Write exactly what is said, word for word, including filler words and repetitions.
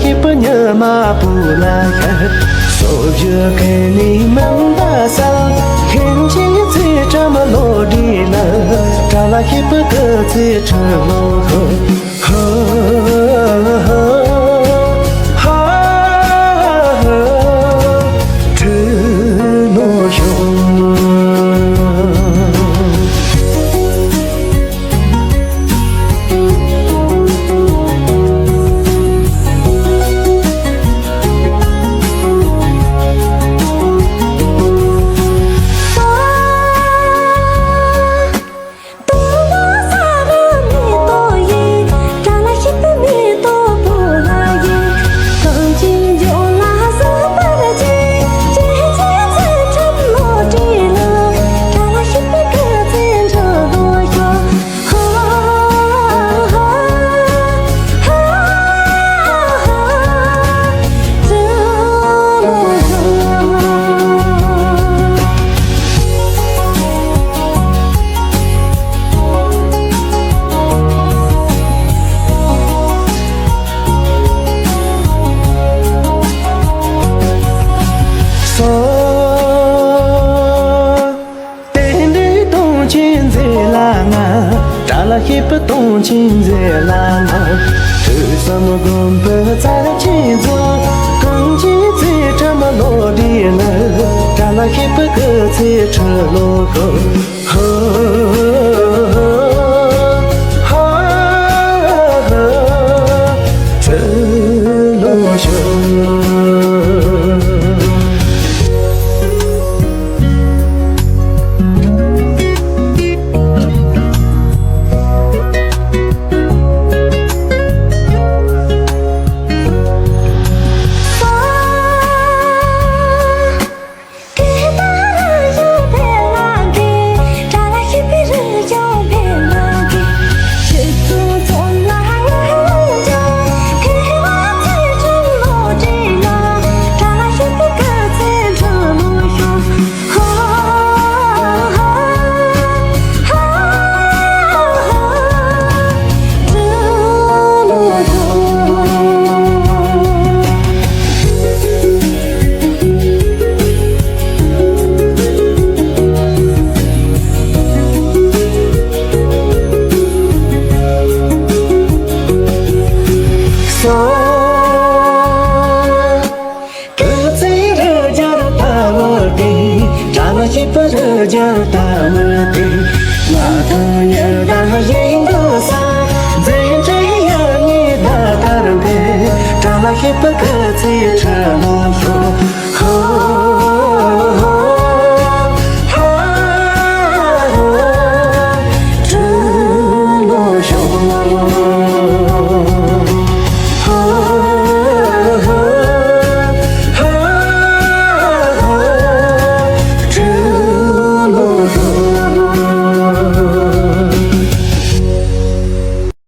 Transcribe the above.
ཤེས་པ་ཉི་མ་བུ་ལ་ཤར། སོ་བཞི་ཁེ་ནི་མང་ད་ས། ཁེན་ཆེ་ཚེ་ཁྲ་མ་ལོ་འདི་ལ། གྲ་ལ་ཤེས་པ་ཀ་ཚེ་ཁྲ་ལོ་ཧོ། ཧ་ཧ་ཧ་ཧ། ཁྲ་ལོ་ཤོ། རྟེན་འབྲེལ་སྟོང་ཆེན་མཛད་ལ་ང་། གྲ་ལ་ཤེས་པ་སྟོང་ཆེན་མཛད་ལ་ང་། ཐོས་བསམ་སྒོམ་པའི་རྩལ་ཆེན་རྫོགས། གངས་ཅན་ཚེ་ཁྲ་མ་ལོ་འདི་ལ། གྲ་ལ་ཤེས་པ་ཀ་ཚེ་ཁྲ་ལོ་ཧོ། ཧོ། ཧ་ཧ་ཧ། ཁྲ་ལོ་ཤོ། སྐུ་ཚེ་རབ་བརྒྱར་བལྟ་བར་བརྟེན། གྲ་ལ་ཤེས་པ་རབ་བརྒྱར་བལྟ་བར་བརྟེན། མངའ་ཐང་ཡར་དང་ཡིན་དུ་ས། མཛད་འཕྲིན་ཡར་ངོའི་ཟླ་ལྟར་འཕེལ། གྲ་ལ་ཤེས་པ་ཀ་ཚེ་ཁྲ་ལོ་ཤོ། ཧོ། ཧོ། ཧོ། ཧོ། ཁྲ་ལོ་ཤོ།